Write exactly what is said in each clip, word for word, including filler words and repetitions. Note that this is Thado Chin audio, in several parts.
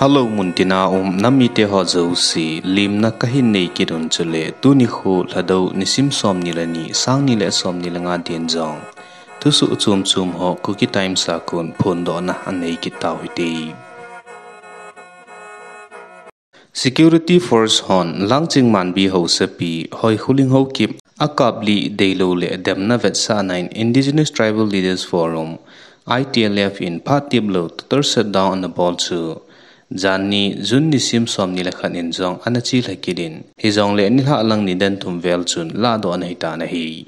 Hello, muntina um nam mite ho jouse, lemna kahin nei kit un chule, tuni khu Lhadou nisim somni le ni, sangni le somni le nga din jong thusoh chom chom ho Kuki Times a kon phondohna anei kit tau hite. Security Force hon Langching Manbi Haosapi Hoikhuling Haokip akap lih deilou le demna vetsahna in Indigenous Tribal Leaders Forum, I T L F in phat teplou total shutdown ana bol chu janhi June nisim somni le khat in jong ana chelha kit in, hijongle nilhah lang nidan thum vel chun lahdoh ana hitan ahi.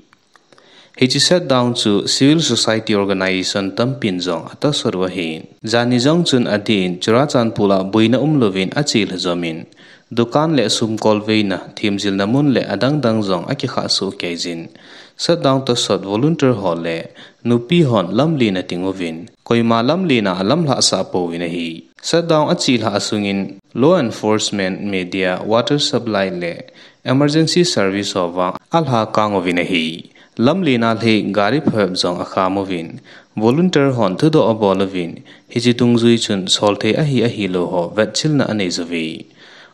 Hiche shutdown chu civil society organization tampin jong atosot u ahin, janhi jong chun adeh in Churachandpur a boina umlouvin achelha jom in, dukan le sumkolveina, themjilna mun le adang dang jong akikhah soh kei jin, shutdown tosot volunteer ho le nupi hon lamlen a ting uvin, koima lamlen a alamlhah sah pouvin ahi. Shutdown achelhah sungin law enforcement, media, water supply le emergency service ho vang alhakang uvin ahi. Lamlen a lhei gari phabep jong akham uvin, volunteer hon thudoh abol uvin, hiche dungjui chun solthei ahi ahilou ho vetchilna anei jouve.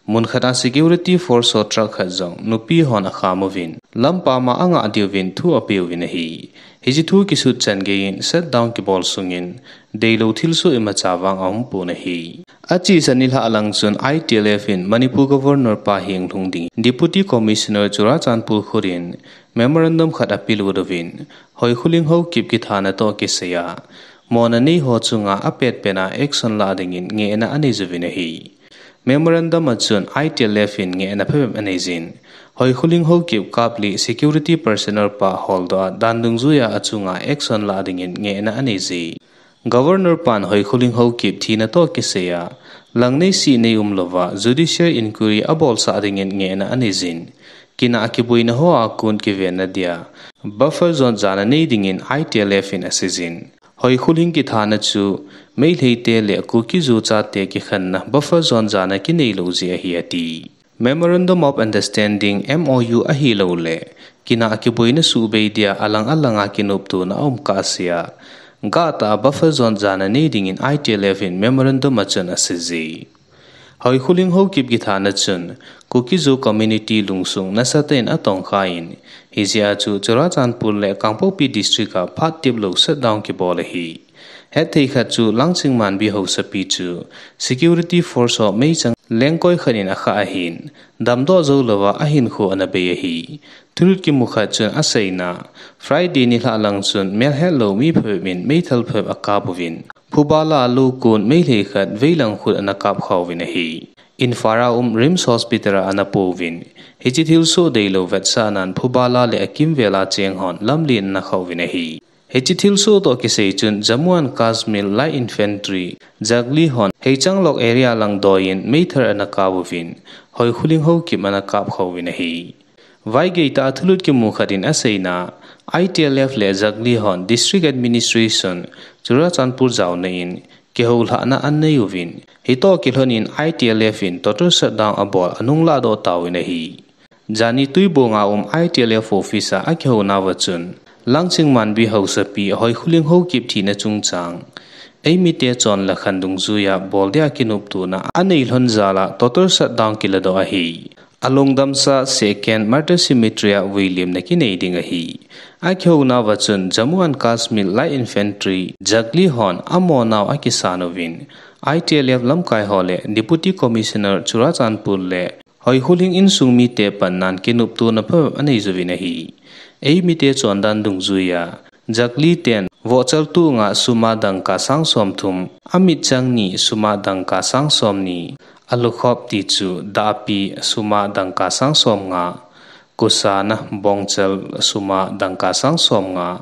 Mun khat a security force ho truck khat jong nupi hon akham uvin, lampam a angah diuvin thu apeuvin ahi. Hiche thu kisut chan geiyin shutdown kibol sungin deilou thilsoh imacha vang aumpon ahi. Achesa nilhah lang chun I T L F in Manipur Governor pa henglhung dingin Deputy Commissioner Churachandpur khut in memorandum khat apelut uvin, Hoikhuling Haokip kithana toh kisaiya mona nei ho chunga apetpet a action lah dingin ngehna anei jouvin ahi. Memorandum a chun I T L F in ngehna phabep anei jin, Hoikhuling Haokip kap lih security personnel pa holdoh a dan dungjuiya achunga action lah dingin ngehna anei je. Governor pan Hoikhuling Haokip thina toh kisaiya langnei sihnei umlouva judicial inquiry abolsah dingin ngehna anei jin, kinah kiboina hoa kon kivenna dia buffer zone jana nei dingin I T L F in aseijin, Hoikhuling kithana chu Meitei te le Kuki-Zo chate kikhenna buffer zone jana kineilou jeh ahi ati. Memorandum of Understanding, M O U ahilouleh kinah kiboina suhbei dia alang alanga kinoptona aum kahsea gahtah a buffer zone jana nei dingin I T L F in memorandum a chun aseije. Hoikhuling Haokip kithana chun Kuki-Zo community lungsung nasatah in atongkhan, hijeh a chu Churachandpur le Kangpokpi district a phat teplou shutdown kibol ahi. Hetthei khat chu Langching Manbi Haosapi chu security force ho meichang lengkoi khat in akhah ahin, damdoh joulouva ahinkho anabei ahi. Thulut kimu khat chun aseina, Friday nilhah lang chun melhetlou mi phabep in meithal phabep akap uvin, Phubala a lou kon Meitei khat veilang khut ana kapkhauvin ahi. Imphal a um RIMS Hospital a anapouvin, hiche thilsoh deilou vetsahnan Phubala le akimvel a cheng hon lamlen ana khauvin ahi. Hiche thilsoh toh kisai chun Jammu and Kashmir Light Infantry, JAKLI hon Heichanglok area lang doiyin meithal ana kap uvin, Hoikhuling Haokip ana kapkhauvin ahi. Vaigeitah a thulut kimu khat in aseina, I T L F le JAKLI hon District Administration Churachandpur jaona in kihoulhahna anei uvin, hitoh kilhonin I T L F in total shutdown abol anunglahdoh tauvin ahi. Janhi Tuibong a um I T L F office a akihounauva chun, Langching Manbi Haosapi Hoikhuling Haokip thina chungchang eimite chonlakhan dungjuiya bol dia kinoptona anei lhon jal a total shutdown kiladoh ahi. Alungdamsa Second Martyr Cemetery a vuilimna kinei ding ahi. Akihounauva chun Jammu and Kashmir Light Infantry, JAKLI hon amonau akisan uvin, I T L F lamkai ho le Deputy Commissioner Churachandpur le Hoikhuling insung mite pannan kinoptona phabep anei jouvin ahi. Eimite chondan dungjuiya JAKLI ten vohchal tunga suma dangka sang somthum, amitchang ni suma dangka sang somni, alukhop tichu dahpi suma dangka sang somnga, kosana bongchal suma dangka sang somnga,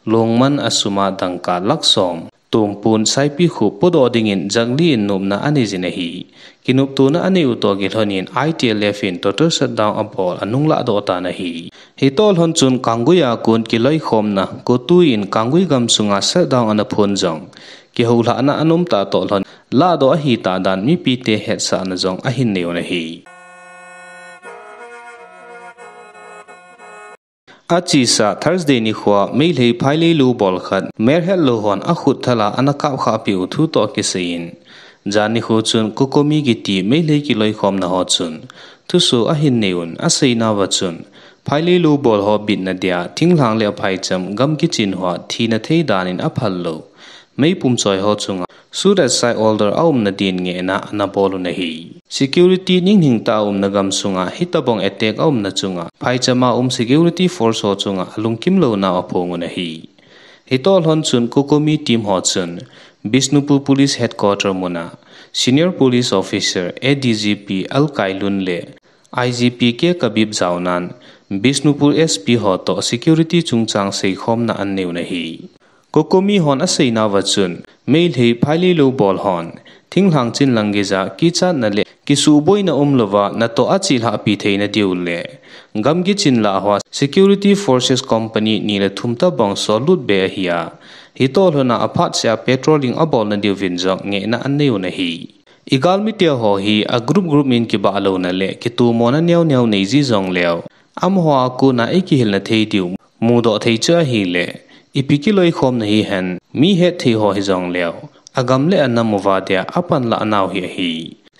lungman a suma dangka lakh som, tumpun saipikhup podoh dingin JAKLI in nopna aneijin ahi. Kinoptona anei u toh kilhonin I T L F in total shutdown abol anunglahdoh tan ahi. Hitoh lhon chun Kangui a kon kiloikhomna, COTU in Kangui gamsunga shutdown anaphon jong, kihoulhahna anomtah toh lhon, lahdoh ahitah dan mipite hetsahna jong ahin nei un ahi. Achesa Thursday nikhoa Meitei phaileilu bol khat, melhetlou hon akhut thal a anakapkhahpeh u thu toh kisaiyin, Jan nikho chun COCOMI kiti Meitei kiloikhomna ho chun thusoh ahin nei un, aseinauva chun, phailei loubol ho bitna dia thinglhang le aphaicham gamgi chin hoa thina thei dan in aphal lou meipum choi ho chunga shoot at sight order aumna din ngehna ana bol un ahi. Security ninghing tah a umna gamsunga hitobang attack aumna chunga phaichama um security force ho chunga alungkim lounau aphong un ahi. Hitoh lhon chun COCOMI team ho chun Bishnupur Police Headquarter muna Senior Police Officer ADGP L Kailun le IGP K Kabib jaonan Bishnupur SP ho toh security chungchang seikhomna anei un ahi. COCOMI hon aseinauva chun, Meitei phailei loubol hon thinglhang chin lang geija kichatna le kisuhboina umlouva natoh achilhahpi theina diu le gamgi chin lah hoa security forces company ni le thum tobang sollut be ahi a, hitoh lhona aphatsea patrolling abolna diuvin jong ngehna anei un ahi. Igalmite ho hi a group group in kibah louna le kitomona neoneo neiji jongleu, amaho a kona ikihilna thei diu mudoh thei chu ahile, ipi kiloikhomna hihen, mi hetthei ho hijongleu, agam le anam uva dia apanlahnau hi ahi.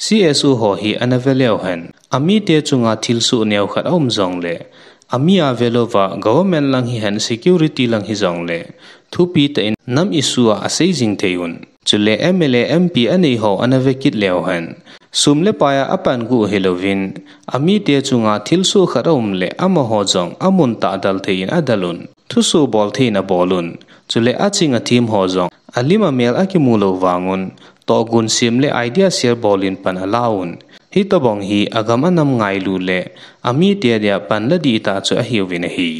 CSO ho hi ana veleu hen, amite chunga thilsoh neokhat aum jongle, ami a velouva government lang hihen security lang hijongle, thupitah in nam issue a asei jing thei un. Chule MLA MP aneiho ana vekit leu hen, sum le paia apangu hilouvin, amite chunga thilsoh khat aum le amaho jong amun tah dal thei in adal un. Thusoh bol thei in abol un. Chule aching athem ho jong alim amel akimu lou vangun, tohgon sem le idea share bol in pan ala un. Hitobang hi agam anam ngailu le amite dia panla dihtah chu ahiuvin ahi.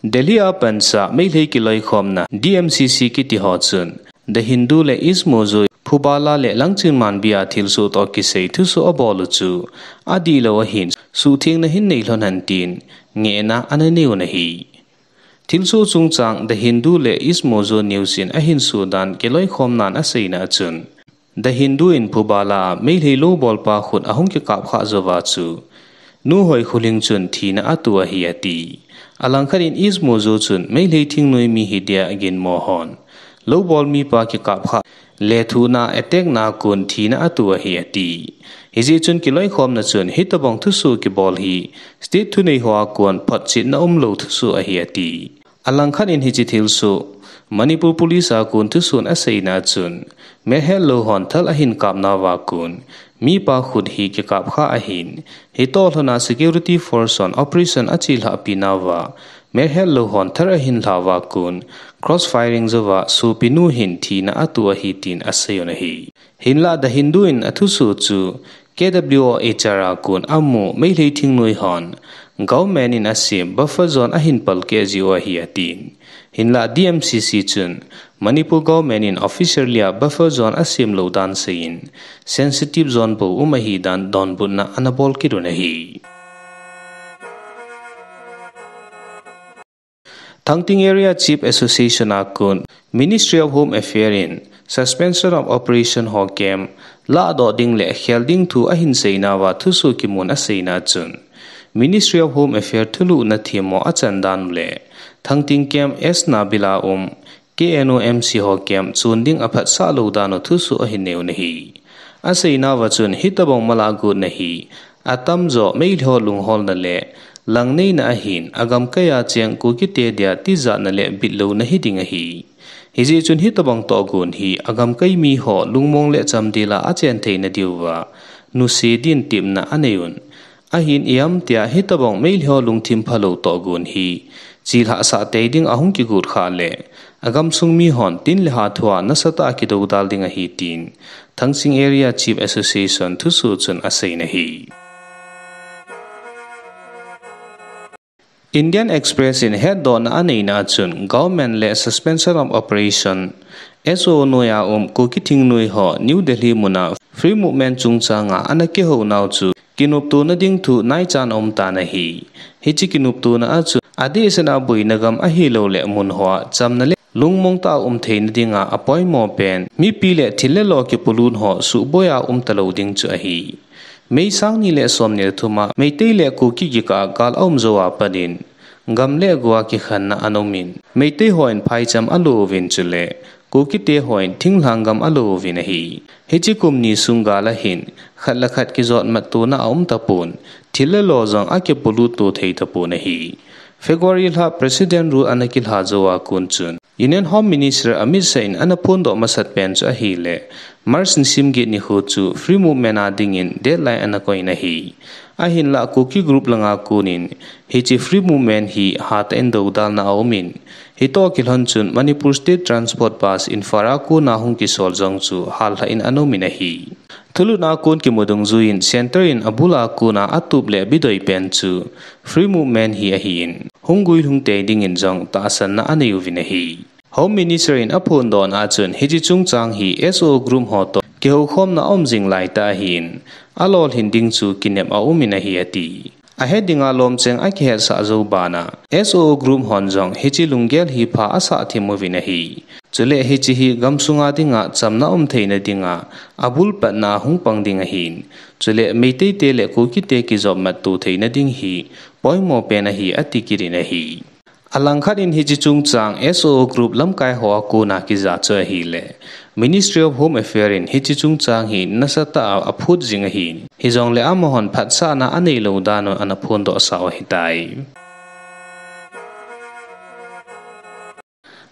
Delhi a pansa Meitei kiloikhomna DMCC kiti ho chun The Hindu le East Mojo, Phubala le Langchinmanbi a thilsoh toh kisei thusoh abol u chu adihlou ahin, suhthengna hin nei lhon hen tin ngehna ana nei un ahi. Thilsoh chungchang The Hindu le East Mojo News in ahin soh dan kiloikhomnan aseina a chun, The Hindu in Phubala a Meitei loubolpa khut ahung kikapkhah jouva chu, Nu Hoikhulhing chun thina ato ahi ati. Alangkhat in East Mojo chun Meitei thingnoi mi hidia ginmo hon loubol mipa kikapkhah lethuhna attack na kon thina ato ahi ati. Hijeh chun kiloikhomna chun hitobang thusoh kibol hi state thunei hoa kon photchetna umlou thusoh ahi ati. Alangkhat in hiche thilsoh Manipur Police a kon thusoh in aseina a chun, melhetlou hon thal ahin kapnauva kon mipa khut hi kikapkhah ahin, hitoh lhona security force hon operation achelhahpi nauva, melhetlou hon thal ahin lhauva kon cross firing jouva sopinu hin thina ato ahi tin asei un ahi. Hinla The Hindu in athusoh chu KWO HR a kon amu Meitei thingnoi hon government in asem buffer zone ahin palkeh jiu ahi atin. Hinla DMCC chun Manipur government in officially a buffer zone asemlou dan seiyin sensitive zone bou um ahi dan donbutna ana bol kit un ahi. Thangting Area Chief Association a kon Ministry of Home Affairs in Suspension of Operation ho camp lahdoh ding le khel ding thu ahin seinauva thusoh kimun aseina chun, Ministry of Home Affairs thulhuhna themmo achan dan u le Thangting camp S Nabil a um KNO MC ho camp chon ding aphatsah lou dan u thusoh ahin nei un ahi. Aseinauva chun hitobang malah gotna hi atamjo Meitei ho lungholna le langneina ahin, agamkai a cheng Kukite dia tijatna le bitlouna hiding ahi. Hijeh chun hitobang tohgon hi agamkai miho lungmong le chamdel a achen theina diuva nuse din tepna anei un. Ahin ijemtia hitobang Meitei ho lungthim phalou tohgon hi chelhahsah tei ding ahung kigot khah le, agamsung mihon tin le ha thua nasatah a kidoudal ding ahi tin Thangting Area Chief Association thusoh chun asei un ahi. Indian Express in hetdohna aneina a chun Government le Suspension of Operation, S O O noiya um Kuki thingnoi ho New Delhi muna Free Movement chungchanga ana kihounau chu kinoptona ding thu naichan aumtan ahi. Hiche kinoptona a chun adehset a boina gam ahilouleh mun hoa chamna le lungmong tah a um theina dinga apoimo pen mipi le thil le lo kipolut ho suhboiya umtalou ding chu ahi. May sangni le somni le thuma Meitei le Kuki kikah a gal aum jouva patin gam le goa kikhenna ana umin, Meitei hon phaicham alo uvin chule Kukite hon thinglhang gam alo uvin ahi. Hiche kum ni sung gal a hin, khat le khat kijot mat tona aum tapon, thil le lo jong akipolut to thei tapon ahi. February lha President Rule ana kilha jou a kon chun, Union Home Minister Amit Shah in ana phondoh masat pen chu ahile, March nisim get nikho chu Free Movement a dingin deadline ana koiyin ahi. Ahinlah Kuki group langa konin, hiche Free Movement hi hatah in dodalna aumin, hitoh kilhon chun Manipur State Transport Bus Imphal a kona hung kisol jong chu hallhah in ana umin ahi. Thulhutna kon kimu dungjuiyin Centre in abul a kona atup le abidoi pen chu Free Movement hi ahin, hung guilhung tei dingin jong tahsanna anei uvin ahi. Home Minister in aphondohna a chun hiche chungchang hi S O O group ho toh kihoukhomna aum jing laitah ahin, alolhin ding chu kinep aumin ahi ati. Ahet dinga lomcheng akihetsah jou bana, S O O group hon jong hiche lunggel hi pha asah thim uvin ahi. Chule hiche hi gamsunga dinga chamna um theina dinga, abul patna hung pang ding ahin. Chule Meitei te le Kuki te kijopmat to theina ding hi poimo pen ahi ati kit in ahi. Alangkhat in hiche chungchang S O O group lamkai ho a kona kija chu ahile, Ministry of Home Affairs in hiche chungchang hi nasatah a aphut jing ahin, hijongle amahon phatsahna anei lou dan u ana phondoh sau ahitai.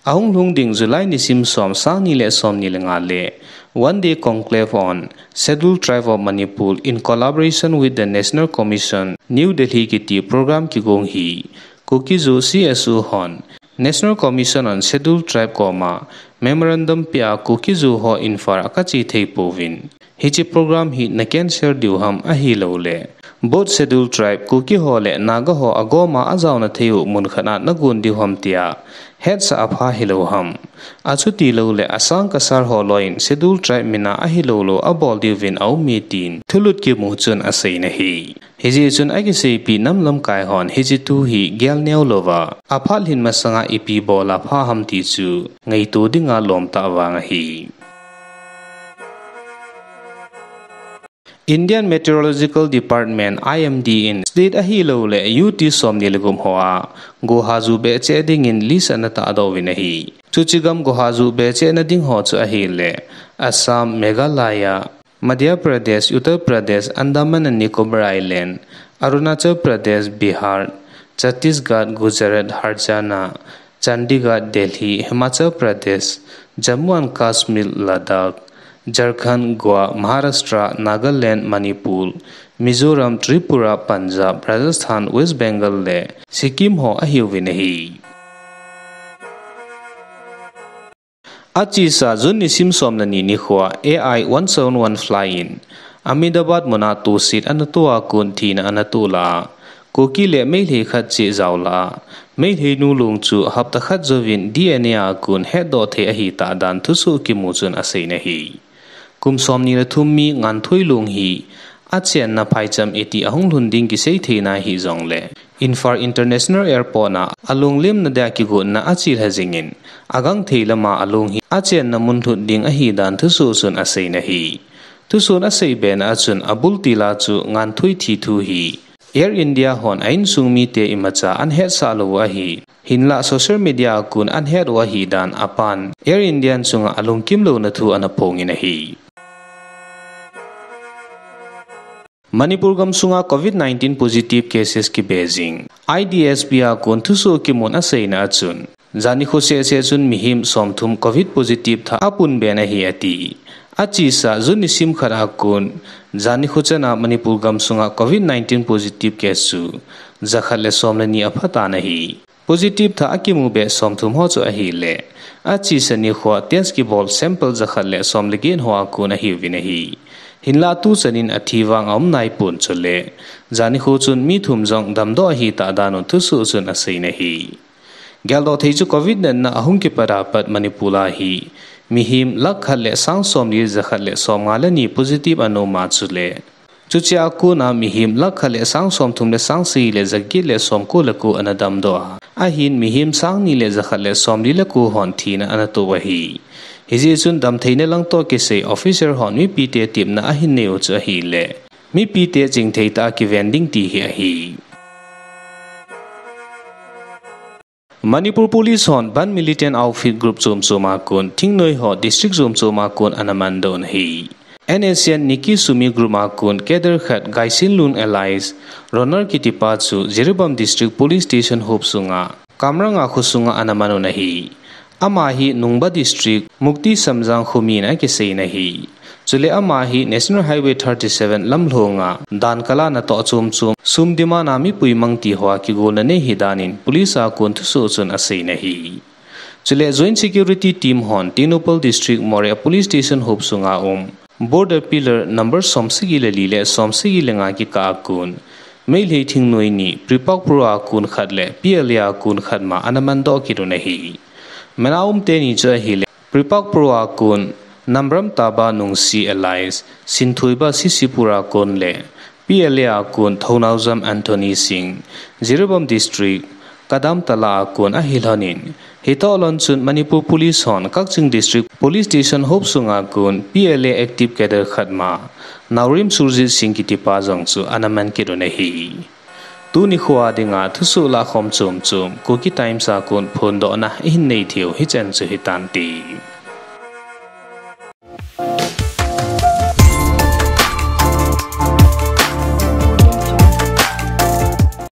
Ahung lhung ding July nisim som, sang ni le som ni le nga le One Day Conclave on Scheduled Tribe of Manipur in collaboration with the National Commission, New Delhi kiti program kigong hi, Kuki-Zo C S O hon National Commission on Scheduled Tribe koma memorandum pea Kuki-Zo ho Imphal a kache thei pouvin, hiche program hi na cancel diu ham ahilouleh, both Scheduled Tribe Kuki ho le Naga ho agoma ajaona thei u mun khat a nagon diu ham tia hetsah apha hilou ham. Achuti louleh asang kasar ho loiyin Scheduled Tribe mina ahilou lou abol diuvin aume tin thulhut kimu chun aseiyin ahi. Hijeh chun akiseipi nam lamkai hon hiche thu hi gel neo louva, aphat lhin masanga ipi bol apha ham ti chu ngaito dinga lom tah vang ahi. Indian Meteorological Department, I M D in state ahilouleh U T somni le gup hoa gohaju behcheh dingin list ana tahdoh uvin ahi. Chuche gam gohaju behchehna ding ho chu ahile, Assam, Meghalaya, Madhya Pradesh, Uttar Pradesh, Andaman and Nicobar Island, Arunachal Pradesh, Bihar, Chhattisgarh, Gujarat, Haryana, Chandigarh, Delhi, Himachal Pradesh, Jammu and Kashmir, Ladakh, Jharkhand, Goa, Maharashtra, Nagaland, Manipur, Mizoram, Tripura, Punjab, Rajasthan, West Bengal le Sikkim ho ahiuvin ahi. Achesa June nisim som le ni nikhoa A I one seven one flight in Ahmedabad muna toset ana toa kon thina ana toh lah a, Kuki le Meitei khat cheh jao lah a, Meitei nu long chu hapta khat jouvin D N A a kon hetdoh thei ahitah dan thusoh kimu chun aseiyin ahi. Kum somni le thum mi Nganthui long hi achenna phaicham iti ahung lhun ding kisei thei nahi jongle, Imphal International Airport a along lemna dia kigotna achelha jingin, agangthei lama along hi achenna mun lhut ding ahidan thusoh chun aseiyin ahi. Thusoh in asei bena a chun abul tila chu Nganthui thi thu hi Air India hon a insung mite imacha ana hetsah lou u ahi. Hinlah social media a kon ana het u ahidan apan Air India chunga alungkim louna thu ana phongin ahi. Manipur gamsunga Covid nineteen positive cases kibe jing. I D S P a kon thusoh kimun aseina a chun, jani kho seh seh chun mihem somthum Covid positive thah apun ben ahi ati. Achesa June nisim khat a kon, jani kho chana Manipur gamsunga Covid nineteen positive case chu jakhat le som le ni aphatan ahi. Positive thah akimu beh somthum ho chu ahile, achesa nikhoa test kibol sample jakhat le som le get ho a kon ahiuvin ahi. Hinlah tuchanin athi vang aum naipon chule, jani kho chun mi thum jong damdoh ahitah dan u thusoh chun aseiyin ahi. Geldoh thei chu Covid natna ahung kipat a pat Manipur a hi mihem lakh khat le sang somli jakhat le somnga le ni positive ana um a chule, chuche a kona mihem lakh khat le sang somthum le sang sagi le jaget le somko le ko ana damdoh a, ahin mihem sangni le jakhat le somli le ko hon thina ana toh u ahi. Hijeh chun damtheina lang toh kisai officer hon mipite tepna ahin nei u chu ahile, mipite chingthei tah a kiven ding ti hi ahi. Manipur Police hon bandh militant outfit group chom chom a kon thingnoi ho district chom chom a kon ana mandoh un ahi. NSCN Nikki Sumi group a kon cadre khat Gaisinlun alias Ronald kitipa chu Jiribam District Police Station hop sunga Kamranga kho sunga ana man un ahi. Ama hi Nungba District, Mukti Samjang kho mi in akisei in ahi. Chule ama hi National Highway thirty seven lamlhonga dan kalahna toh chom chom, sum demand a mipui mangti hoa kigolna nei hidan in police a kon thusoh chun asei in ahi. Chule Joint Security Team hon Tengnoupal District Moreh Police Station hop sunga um border pillar number somsagi le li le somsagi le nga kikah a kon Meitei thingnoi ni, Prepak Pro a kon khat le PLA a kon khat ma ana mandoh kit un ahi. Man a um teni chu ahile, Prepak Pro a kon Namram Taba Nungsi alias Sinthoiba Sisipur a kon le PLA a kon Thounaojam Anthony Singh, Jiribam District, Kadamtala a kon ahilhon in, hitoh lhon chun Manipur Police hon Kakching District Police Station hop sunga kon PLA active cadre khat ma, Naorem Surjit Singh kitipa jong chu ana man kit un ahi. Tuni khoa dinga thusoh lahkhom chom chom Kuki Times a kon phondohna ihin nei theiu hichan chu hitante.